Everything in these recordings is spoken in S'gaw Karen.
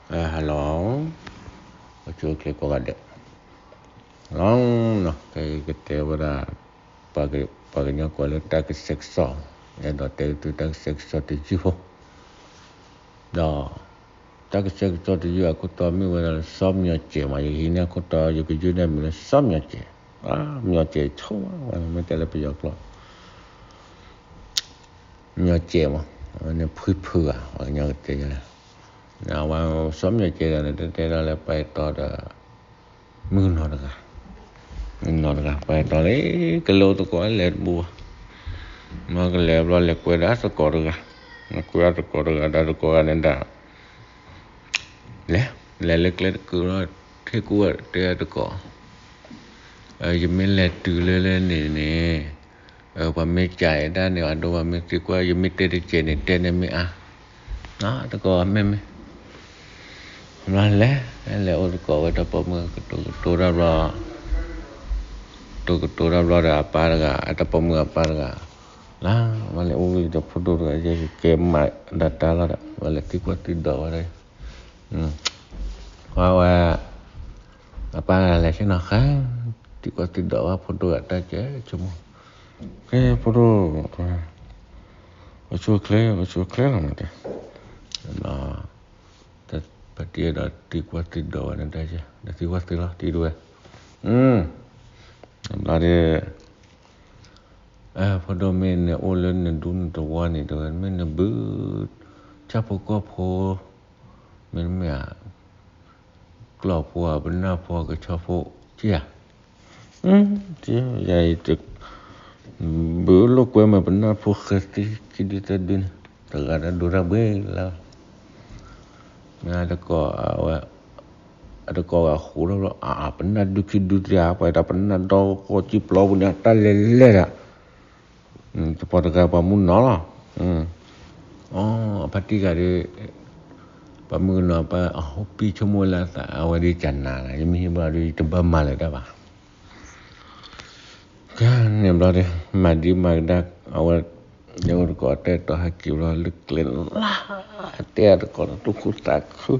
Hello, အိၣ်ဆူၣ်အိၣ်ချ့ကိးဂၤဒဲး, လီၤနီၤ ကတဲဝဲဒၣ် ပှၤကညီကိးလၢတၢ်ကဆှဲကဆှီ, အဲၣ်ဒိးတဲသုတၢ်ကဆှဲကဆှီတယုၢ်ဖိ, ဒီး တၢ်ကဆှဲကဆှီတယုၢ်အခိၣ်တီမ့ၢ်ဝဲဒၣ်လၢစီၤမျီၤစဲးမး, ယဟံးန့ၢ်အခိၣ်တီ ယကယုၢ်န့ၢ်မံၤလၢစီၤမျီၤစဲး, မျီၤစဲးဆိ မ့ၢ်တဲလၢပယီၤကျိာ် မျီၤစဲးမး, အဝဲန့ၣ်ဖုဖုဧါ, ပှၤကညီကတဲလဲၣ်, အဝဲစီၤမျီၤစဲးဒီးန့ၣ် တတဲဒၣ်လၢပှၤအဲၣ်တီဒီး မုၣ်ကနီၤတဂၤ, မုၣ်ကနီၤတဂၤ ပှၤအဲၣ်တီလၢ ကလဲၤအိၣ်သကိးလဲၤတဘူးဘၣ်, မ့ၢ်ကလဲၤဘျီလဲၤကွဲဒၣ်သကိးတဂၤ, ကွဲဒၣ်သကိးတဂၤဒီးသကိးဂၤန့ၣ်ဒၣ် လဲၤ, လဲၤလၢကျဲတကုာ်လီၤ, ထံၣ်ကူၣ်တဲသကိး, ယမ့ၢ်လဲၤတုၤလၢလၢန့ၣ်န့ၣ်, ပှၤမ့ၢ်ကးအံၤဒၣ်န့ၣ် အဒိပှၤမ့ၢ်သံကွၢ် ယမ့ၢ်တဲတကဲးန့ၣ် တဲန့ၢ်မ့ၢ်အါ, သကိးမ့ၢ်မ့ၢ်, ဘျီလဲၤ, လဲၤအိၣ်သကိးဝဲတၢ်ပိာ်မုၣ်ကတိၤကတိၤတၢ်ဘျီ ကတိၤကတိၤတၢ်ဘျီဒီးအပၢ်တဂၤ, အတၢ်ပိာ်မုၣ်အပၢ်တဂၤ, လၢ ဘၣ်လဲၤအိၣ်ဝံၤဒီးဖိဒိၣ်တဂၤ ယကကဲမးဒၣ်တၢ်လီၤဒီး ဘၣ်လဲၤသံကွၢ်သံဒိးဝဲဒၣ်, ဝဲဝဲ, အပၢ်လဲၤဆ့ၣ်နီၤဃါ, သံကွၢ်သံဒိးဝဲဖိဒိၣ်အတၢ်ကဲဆိကမိၣ်, ကဲဖိဒိၣ်, အိၣ်ဆူၣ်အိၣ်ချ့ အိၣ်ဆူၣ်အိၣ်ချ့လီၤမးတဲ ပတံၢ်ဒီးသံကွၢ်သံဒိးဝဲန့ၣ်တၢ်ယဲ ဒီးသံကွၢ်သံလီၤတံၢ်ဒဝဲ, ဘျီဒီး, ဖိဒိၣ်မ့ၢ်နအိၣ်လၢနဒူနတဝီန့ၣ် တဝဲမ့ၢ်နဘု, ဆၣ်ဖိကီၢ်ဖိ, မ့တမ့ၢ်ဧါ, ကျီၢ်ဖိဧါ ပနၢ်ဖိကဆီဖိ, က့ဧါ ယၤအံၤ, ဘုလိာ်ကွဲမ့ၢ်ပနၢ်ဖိဃဲသံခံဒုသၢဒုန့ၣ်, တဂၤတၢ်ဒိတၢ်ဘှံးလၢ, မ့ၢ်အတကိးဝဲ, အတကိးဂၤဃိထီၣ်ဘျီ အပနၢ်ဒုခံဒုသၢဧါ, ပှၤတၢ်ပနၢ်ဒီကီၢ်ကံပျီပူၤန့ၣ် တၢ်လဲၤလဲၤဒၣ် တပီၤတဂၤပှၤမူနီၤလီၤ, အဖါတံၢ်ဂၤဒီး, ပှၤမုၣ်ကနီၤပှၤအဟိပံဆိကမိၣ်လၢအသး အဝဲဒ်ကနၤလီၤ ယမ့ၢ်ဟံးဘျီဒီး ယတဘၣ်မၤလၢၤတၢ်ဘၣ် ကန့ၣ်ဘျီဒီး မၤဒံးမၤကဒါ အဝဲ, ယအိၣ်တကိးတဲတီဟဲက့ၤဘျီ လၢကျဲလၢ, တဲတကိးလၢသူၣ်ခုသးခု,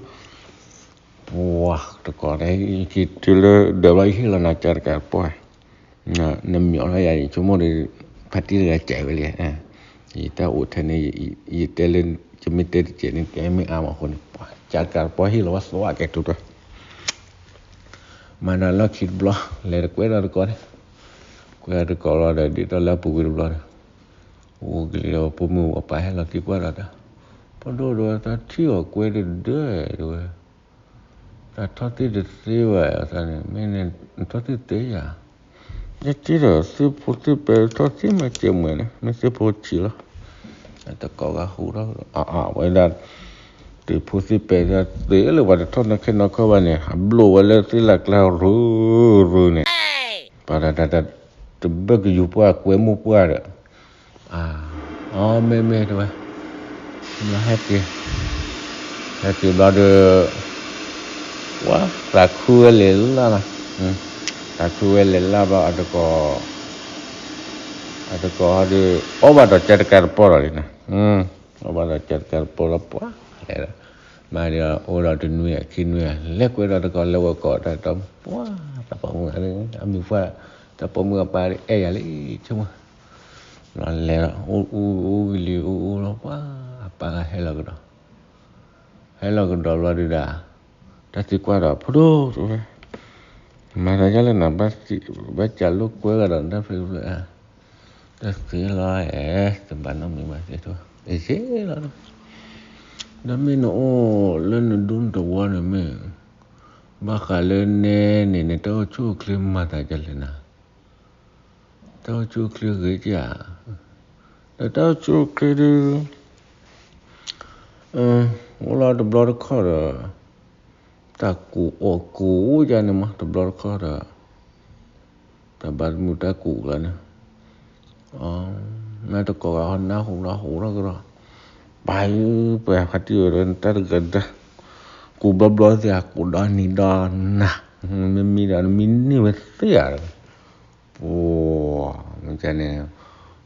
ပှၤတကိးတဲ ယက့ၤတုၤလၢဒၢးဘျီ ယဟ့ၣ်လီၤနၤကၢ်တကးတပီၢ်, နမံၤအီၤလၢယၤ ယဆိကမိၣ်ဒီး, ဖါတံၢ်တဂၤကဲးဝဲလံ, ယတၢ်အိၣ်ထဲန့ၣ်, ယတဲလၢ, ယမ့ၢ်တဲတကဲးန့ၣ် တဲမ့ၢ်အါမးအဃိန့ၣ် ပှၤကၢ်တကးတပီၢ်ဟ့ၣ်လီၤဝဲသဝဲကဲးတုၤဒီး မၤဒီးလီၢ်ခံတဘျီ လဲၤတကွဲဒီးတကိးန့ၣ်, ကွဲဒီးတကိးလီၤဒီး ဒ်သိးလၢအပူၤကွံာ်တဘျီဒီး, အိၣ်ကလံၤဒီး ဖိမုၣ်အပၢ်ဟဲလီၤသံကွၢ်ဒီးတၢ်, ဖိဒိၣ်ဒီး တၢ်ထံၣ်အီၤကွဲတဒၢတဝဲ, တၢ်ထီၣ်သ့ၣ်တသ့ဝဲအသးန့ၣ် မ့ၢ်နထီၣ်သ့ၣ်သ့ယၤ ယထံၣ်ဒီးသ့ၣ်ဖိသ့ၣ်ပဲ ထီၣ်သ့ၣ်မၤစၢၤမုာ်န့ၣ် မ့ၢ်သ့ၣ်ဖိဆံးလီၤ, တကိးဂၤဟူထီၣ်, အဝဲဒၣ်, သ့ၣ်ဖိသ့ၣ်ပဲတၢ်သ့လၢပှၤတထီၣ်နီၢ်ခဲနီၢ်ခီဘၣ်န့ၣ် အဘျိၣ်ဝဲလၢသ့ၣ်လၢ်ကျါရူၤရူၤန့ၣ်, ပှၤတၢ်တၢ်တၢ်, တဘၢကယူၤပှၢ်ကွဲမိၢ်ပှၢ်ဒီး အမ့ၢ်မ့ၢ်တဝဲ, ဟဲက့ၤ, ဟဲက့ၤဘျီဒီး, ပှၤသးခုဝဲလဲၤလၢ်လီၤ, သးခုဝဲလဲၤလၢ်ဘျီ အတကိး, အတကိးဒီး, အီၣ်ဘၣ်ဒီးကၢ်တကးတပီၢ်လီၤလံန့ၣ်, အီၣ်ဘၣ်ဒီးကၢ်တကးတပီၢ်လီၤပှၤ, လဲၤဒီး, မၤဒီးအိၣ်ဒီးတနွံခံနွံ လဲၤကွဲးဒီးတကိးလဲၤဝဲကိးတၢ်ဒီးပှၤ, တၢ်ပိာ်မုၣ်, အမံၤပှၢ်, တၢ်ပိာ်မုၣ်အပၢ်ဒီးအဲၣ်ယၤလံ, ဆိကမိၣ် လီၤလဲၤလီၤ အူအူအူကလံၤအူအူလီၤပှၤ, အပၢ်ဂၤဟဲလီၤကဒီး, ဟဲလီၤကဒီးဘျီဒုးဒၣ်, တၢ်သံကွၢ်ဒီး ဖိဒိၣ်တဝဲ, မၤသးဒ်လဲၣ်နၤ, ဘၣ်စးလိာ်ကွဲဂၤဒီးတၢ်ဖဲဖဲ, တၢ်သ့လီၤအဲၣ်, တဘၣ်နီတမံၤဘၣ်သ့ၣ်တဖၣ်, အ့ၣ်သ့လီၤ, ဒီးမ့ၢ်နအိၣ်လၢနဒူနတဝီန့ၣ်မ့ၢ်, ဘၣ်ဃးလၢနဲန့ၣ် နတၢ်အိၣ်ဆူၣ်အိၣ်ချ့မၤသးဒ်လဲၣ်နၤ, တၢ်အိၣ်ဆူၣ်အိၣ်ချ့ဂ့ၤကဧါ, ဒီးတၢ်အိၣ်ဆူၣ်အိၣ်ချ့ဒီး အိၣ်လီၤတဘျီတခီၣ်ဒီး, တၢ်ကူးအီၣ်ကူးယါန့ၣ်မး တဘျီတခီၣ်ဒီး, တၢ်ဘၣ်တမုာ်တၢ်ကူးကျါန့ၣ်, နတကိးဂၤဟီနၢ်ဟူလီၤဟူထီၣ်ကဒီး, ပၢ်ဧၢ, ပှၤဖါတံၢ်ဝဲဒီးနတၢ်တဂၤဒီး, ကူးဘျီဘျီသ့ၣ် ကူးဒီနံၤဒီနၤ, မ့မ့ၢ်ဒီးနမံန့ၢ်ဝဲသ့ဧါ, ပှၤ, မ့ၢ်န့ၣ်,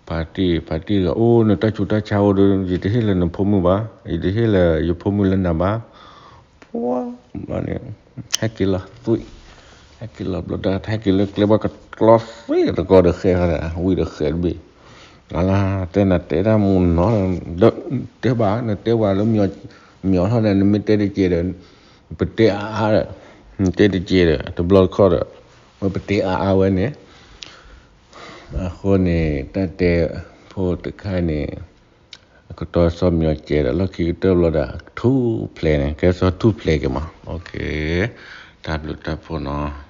ဖါတံၢ် ဖါတံၢ်ဒီး အိၣ်နတၢ်ဆူးတၢ်ဆါအိၣ်ဒီး ယတဟ့ၣ်လၢနဖိမုၣ်ဘၣ်, ယတဟ့ၣ်လၢယဖိမုၣ်လၢနၤဘၣ်, ဝါ ဘျီန့ၣ် ဟဲက့ၤလီၤသွံၣ်, ဟဲက့ၤလီၤဘျီတၢ် ဟဲက့ၤလၢကျဲဘၣ်ကကျီသွံၣ်တကီဒီးဃဲၤဃီဒီး ဝံၤဒီးဃဲၤတဘ့ၣ်, လၢတဲနၤတဲတၢ်မူနီၤ, ဒီးတဲဘၣ် နတဲဝဲလၢ မညီထီၣ်န့ၣ် နမ့ၢ်တဲတကဲဒီး ပတဲအါအါဒီး, နတဲတကဲဒီး တဘျီတခီၣ်ဒီး ဝဲပတဲအါအါဝဲန့ၣ်, အဃိန့ၣ် တၢ်တဲဖိတခါန့ၣ် အကတီၢ်စီၤမညီကဲဒီး လီၢ်ခံကတၢၢ်ဘျီဒီး ထူၣ်ဖျဲးန့ၣ် ကဲစီၤထူၣ်ဖျဲးက့ၤမး, တၢ်ဘျုးတၢ်ဖှိၣ်နီၤ.